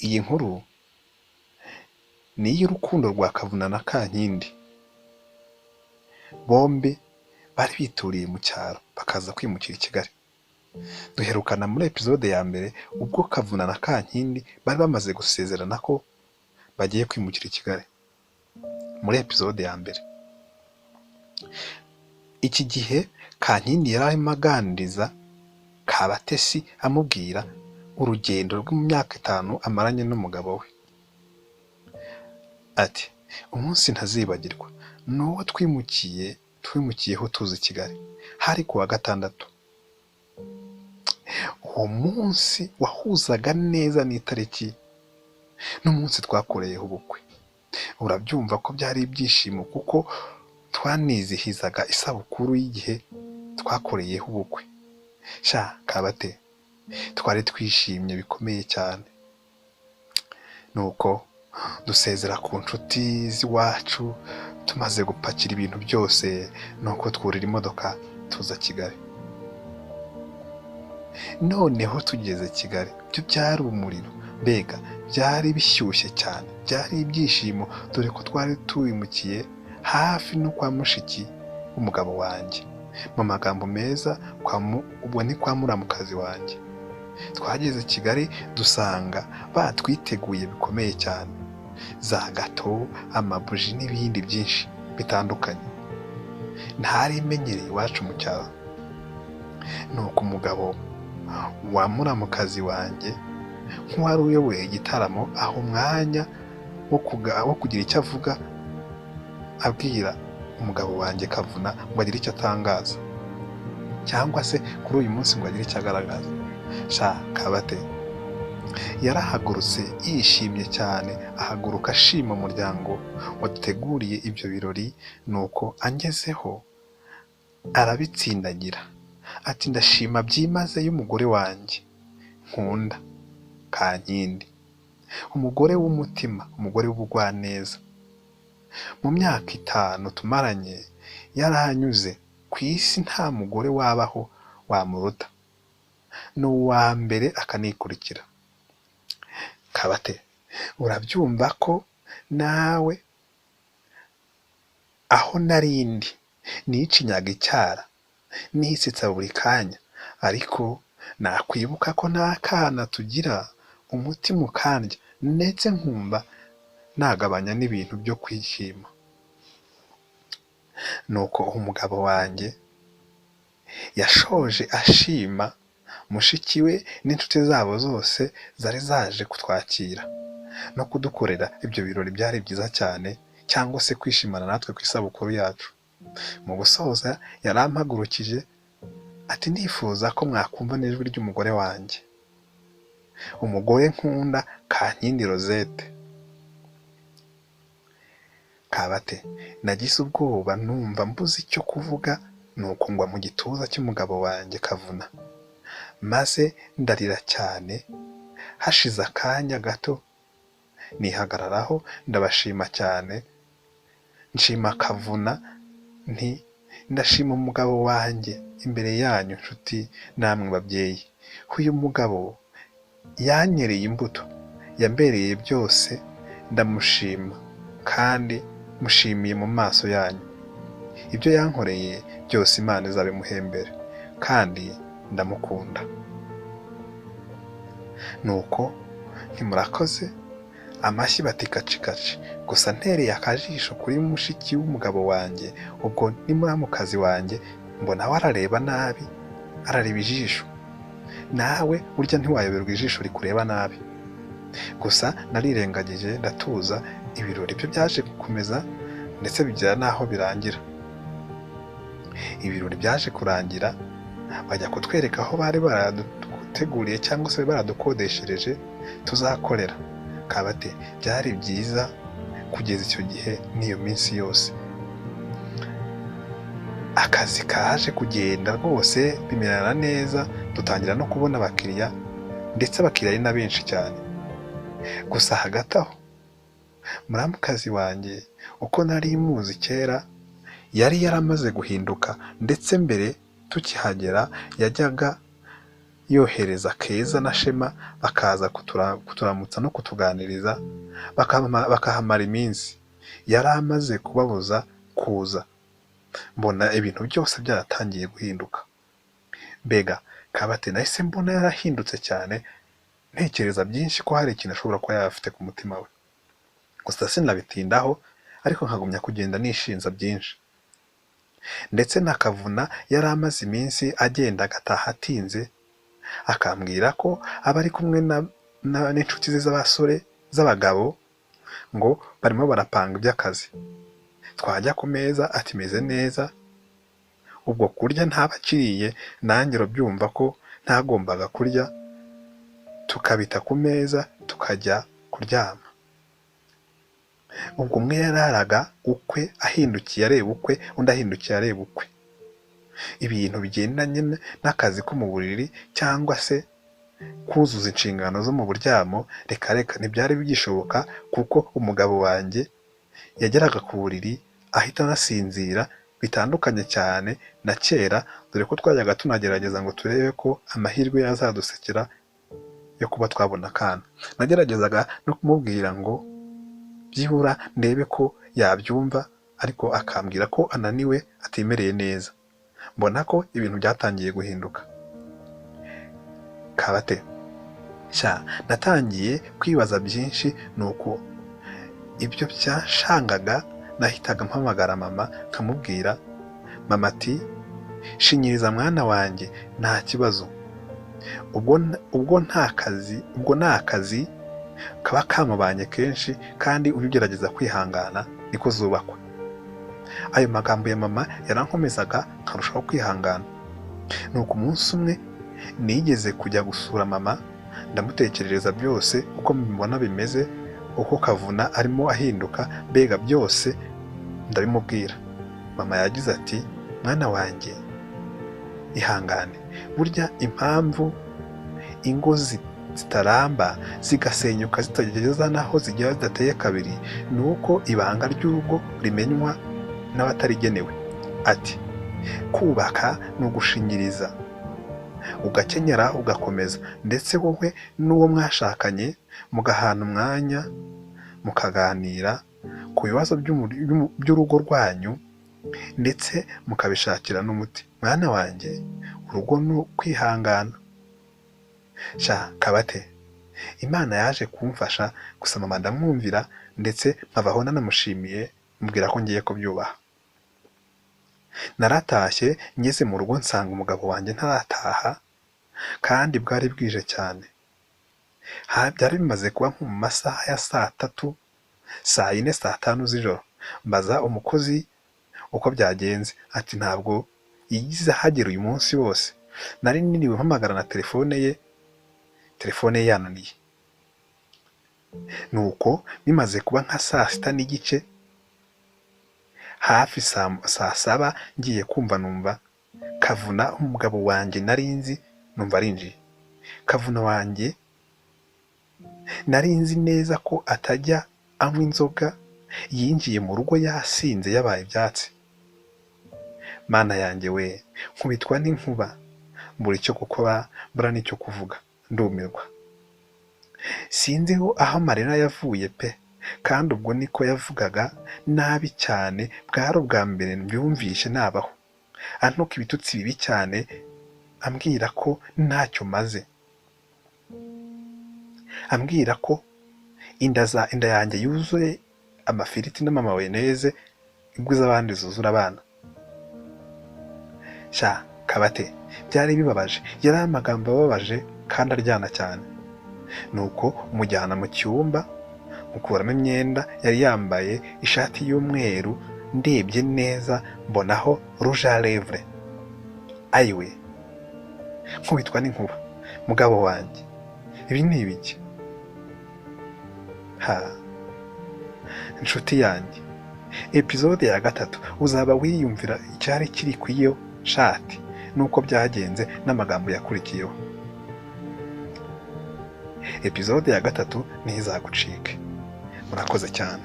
Iyi nkuru ni iy'urukundo rwa Kavuna na Kankindi. Bombi bari bituriye mu cyaro bakaza kwimukira i Kigali. Duherukana muri episode ya mbere ubwo Kavuna na Kankindi bari bamaze gusezerana ko bagiye kwimukira i Kigali. Muri episode ya mbere. Iki gihe Kankindi yari arimo aganiriza Kabatesi amubwira urugendo rwo mu myaka 5 amaranye n'umugabo we. Ati umunsi ntazibagirwa ni uwo twimukiyeho tuza i Kigali, hari ku wa gatandatu. Uwo munsi wahuzaga neza n'itariki n'umunsi twakoreyeho ubukwe. Urabyumva ko byari ibyishimo kuko twanizihizaga isabukuru y'igihe twakoreyeho ubukwe. Sha Kabate, twari twishimye bikomeye cyane. Nuko dusezera ku nshuti z'iwacu tumaze gupakira ibintu byose, nuko twurira imodoka tuza Kigali. Noneho tugeze Kigali byo byari umuriro, mbega byari bishyushye cyane, byari ibyishimo, dore ko twari twimukiye hafi no kwa mushiki w'umugabo wanjye. Mu magambo meza ubwo ni kwa muramukazi wanjye. Twageze Kigali dusanga batwiteguye bikomeye cyane, za gato, amabuji n'ibindi byinshi bitandukanye ntari imenyereye iwacu mu cyaro. Nuko umugabo wa muramukazi wanjye nk'uwari uyoboye igitaramo aho umwanya wo kugira icyo avuga abwira umugabo wanjye Kavuna ngo agire icyo atangaza cyangwa se kuri uyu munsi ngo agire icyo agaragaza. Sha Kabate yarahagurutse yishimye cyane, ahaguruka ashima umuryango waduteguriye ibyo birori. Nuko angezeho arabitsindagira ati ndashima byimazeyo umugore wanjye nkunda Kankindi, umugore w'umutima, umugore w'ubugwaneza. Mu myaka 5 tumaranye yaranyuze ku isi, nta mugore wabaho wamuruta, ni uwa mbere akanikurikira. Kabate, urabyumva ko nawe aho narindi nicinyaga icyara nisetsa buri kanya, ariko nakwibuka ko nta kana tugira umutima ukandya, ndetse nkumva nagabanya n'ibintu byo kwishima. Nuko umugabo wanjye yashoje ashima mushiki we n'inshuti zabo zose zari zaje kutwakira no kudukorera ibyo birori byari byiza cyane, cyangwa se kwishimana natwe ku isabukuru yacu. Mu gusoza yarampagurukije ati ndifuza ko mwakumva n'ijwi ry'umugore wanjye, umugore nkunda Kankindi Rosette. Kabate, nagize ubwoba numva mbuze icyo kuvuga, nuko ngwa mu gituza cy'umugabo wanjye Kavuna, maze ndarira cyane. Hashize akanya gato nihagararaho ndabashima cyane, nshima Kavuna nti ndashima umugabo wanjye imbere yanyu nshuti namwe babyeyi. Uyu mugabo yanyereye imbuto, yambereye byose, ndamushima kandi mushimiye mu maso yanyu. Ibyo yankoreye byose Imana izabimuhembere kandi ndamukunda. Nuko ntimurakoze amashyi bati kacikaci. Gusa ntereye akajisho kuri mushiki w'umugabo wanjye, ubwo ni muramukazi wanjye, mbona we arareba nabi, arareba ijisho. Nawe burya ntiwayoberwa ijisho rikureba nabi. Gusa narirengagije ndatuza, ibirori byo byaje gukomeza ndetse bigera n'aho birangira. Ibirori byaje kurangira bajya kutwereka aho bari baraduteguriye cyangwa se baradukodeshereje tuzakorera. Kabate, byari byiza kugeza icyo gihe n'iyo minsi yose. Akazi kaje kugenda rwose bimerana neza, dutangira no kubona abakiriya, ndetse abakiriya ari na benshi cyane. Gusa hagati aho muramukazi wanjye uko nari muzi kera yari yaramaze guhinduka, ndetse mbere tukihagera yajyaga yohereza Keza na Shema bakaza kuturamutsa no kutuganiriza, bakahamara iminsi. Yari amaze kubabuza kuza, mbona ibintu byose byaratangiye guhinduka. Mbega Kabate nahise mbona yarahindutse cyane, ntekereza byinshi ko hari ikintu ashobora kuba yaba afite ku mutima we. Gusa sinabitindaho, ariko nkagumya kugenda nishinza byinshi. Ndetse na Kavuna yari amaze iminsi agenda agataha atinze, akambwira ko aba ari kumwe n'inshuti ze z'abasore z'abagabo, ngo barimo barapanga iby'akazi. Twajya ku meza ati meze neza, ubwo kurya ntabakiriye, nanjye urabyumva ko ntagombaga kurya, tukabita ku meza tukajya kuryama. Ubwo umwe yararaga ukwe ahindukiye areba ukwe, undi ahindukiye areba ukwe. Ibintu bigendanye n'akazi ko mu buriri cyangwa se kuzuza inshingano zo mu buryamo, reka reka ntibyari bigishoboka, kuko umugabo wanjye yageraga ku buriri ahita anasinzira, bitandukanye cyane na kera, dore ko twajyaga tunagerageza ngo turebe ko amahirwe yazadusekera yo kuba twabona akana. Nageragezaga no kumubwira ngo byibura ndebe ko yabyumva, ariko akambwira ko ananiwe atimereye neza. Mbona ko ibintu byatangiye guhinduka. Kabate sha, natangiye kwibaza byinshi, nuko ibyo byashangaga nahitaga mpamagara mama nkamubwira. Mama ati shinyiriza mwana wanjye, nta kibazo, ubwo nta kazi kaba kamubanye kenshi, kandi ujye ugerageza kwihangana niko zubakwa. Ayo magambo ya mama yarankomezaga nkarushaho kwihangana. Nuko umunsi umwe nigeze kujya gusura mama, ndamutekerereza byose uko mbibona bimeze, uko Kavuna arimo ahinduka, mbega byose ndabimubwira. Mama yagize ati mwana wanjye ihangane, burya impamvu ingo zitaramba zigasenyuka zitageza naho zigera zidateye kabiri, ni uko ibanga ry'urugo rimenywa n'abatarigenewe. Ati kubaka ni ugushinyiriza, ugakenyera ugakomeza, ndetse wowe n'uwo mwashakanye mugahana umwanya mukaganira ku bibazo by'urugo rwanyu, ndetse mukabishakira n'umuti. Mwana wanjye urugo ni ukwihangana. Sha Kabate, Imana yaje kumfasha, gusa mama ndamwumvira, ndetse nkavaho nanamushimiye, mubwira ko ngiye kubyubaha. Naratashye ngeze mu rugo nsanga umugabo wanjye ntarataha, kandi bwari bwije cyane. Byari bimaze kuba nko mu masaha ya saa 3, saa 4, saa 5 z'ijoro. Mbaza umukozi uko byagenze, ati ntabwo yigize ahagera uyu munsi wose. Nari niriwe mpamagara na telefone ye, telefone ye yananiye. Nuko bimaze kuba nka saa 6:30, hafi saa 7, ngiye kumva numva Kavuna umugabo wanjye narinzi, numva arinjiye. Kavuna wanjye narinzi neza ko atajya anywa inzoga, yinjiye mu rugo yasinze yabaye ibyatsi. Mana yanjye we, nkubitwa n'inkuba, mbura icyo gukora, mbura n'icyo kuvuga, ndumirwa. Sinzi aho amarira yavuye pe, kandi ubwo niko yavugaga nabi cyane, bwari ubwa mbere mbyumvishe nabaho. Antuka ibitutsi bibi cyane, ambwira ko ntacyo maze, ambwira ko inda yanjye yuzuye amafiriti n'amamayoneze, ingwi z'abandi zuzura abana. Sha Kabate, byari bibabaje, yari amagambo ababaje kandi aryana cyane. Nuko umujyana mu cyumba, mukuramo imyenda yari yambaye, ishati y'umweru, ndebye neza mbonaho rouge à lèvres. Ayiwe, nkubitwa n'inkuba, mugabo wanjye ibi ni ibiki? Ha inshuti yanjye, episode ya 3 uzaba wiyumvira icyari kiri ku iyo shati nuko byagenze n'amagambo yakurikiyeho. Episode ya 3 ntizagucike. Murakoze cyane.